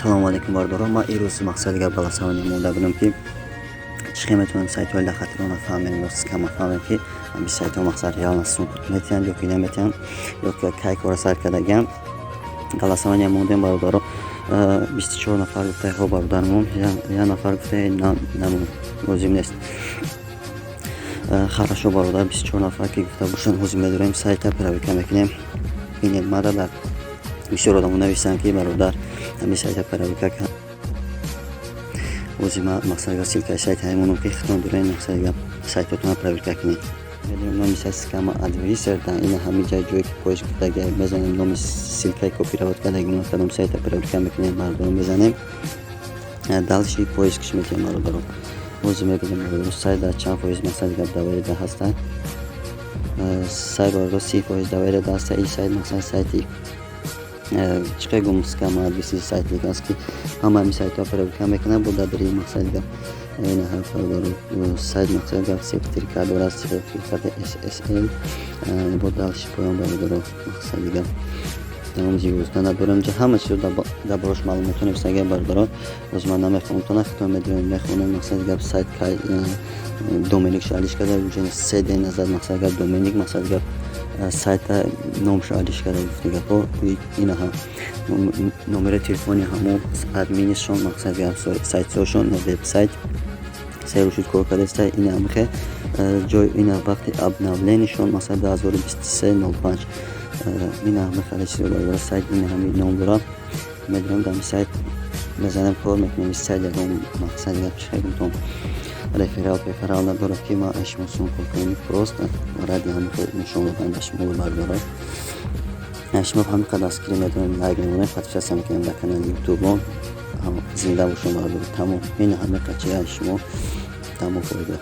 Ассалому алайкум, бародарон. Ман ирӯз мақсади гап голосование монда будам, ки чӣ хел метавонем сайтҳои лохотрон а фаҳмем ё скам а фаҳмем, ки ҳамин сайтҳо мақсад реально сум метиҳанд ё ки наметиҳанд, ё ки кай кора сар кардагиам. Голосование мондем, бародаро, 24 нафар гуфта: «Ҳо, бародармон». Як нафар гуфта: «Намон, лозим нест». Хорошо, бародар, 24 нафар ки гуфта бошанд, ҳозир медорем, сайта проверка мекунем. Бинед, мара дар бисёр одамо нависанд, ки бародар, ҳамин сайта проверка. Ҳозир ма мақсади гап ссылка и сайт ҳамонам, ки хитон дорем, мақсади гап сайтотона проверка кунед. Медонем, номи сайт Scam Advisor. Ина ҳамин ҷай, ҷое ки поиск гуфтаги мезанем, номи ссылка и копировать кардагимон, кадом сайта проверка мекунем, бародарон, мезанем, дальше поиск ш метиҳем. Бародарон, ҳозир мебинем, бародарон, сайт дар чанд фоиз мақсади гап доверие да ҳаста. Сайт, бародарон, 30% доверие да ҳаста. Ин сайт мақсад сайти чӣ хел гум, Scam Advisor сайте аст, ки ҳама ҳамин сайтҳо проверка мекунанд. Бо дар мақсади гап ина, сайт мақсади гап сертификат дорад, сертификати SSL. Бо дальше поён, бародаро, мақсади гап 11 надорем. Ҷа ҳама чизо дар борош маълумотҳо нависагия, бародаро. Боз ман намехонам, то нахитон медонем, мехонем. Мақсади гап сайт кай доменик ш алиш карда, уже 3 день назад. Мақсади гап доменик, мақсади гап сайта номшо алиш карда, гуфти гапҳо. Инаҳа номери телефони ҳамо админишон, мақсади гап сайтсошон, вебсайт 3 рӯз шуд кор кардаста. Ина ҳамихе ҷой, ина вақти обновление шон, масалан, 2023 05. Ина ҳамихеле чизо, бародаро. Сайт ина ҳамин ном дорад. Медонем, дар сайт мезанем, кор мекунем. Сайт ягон мақсади гап чӣ хел гуфтам, реферал пеферал надорад, ки ма шумо сум кор кунем. Просто ради ҳамин нишон додан ба шумо, бародаро. Шумо ҳамин қадр дастгирӣ медонем, лайк мемонем, подписаться мекунем дар канали Ютубо. Зинда бошем, бародаро. Тамом, ин ҳамин қадр чи шумо, тамом фоида.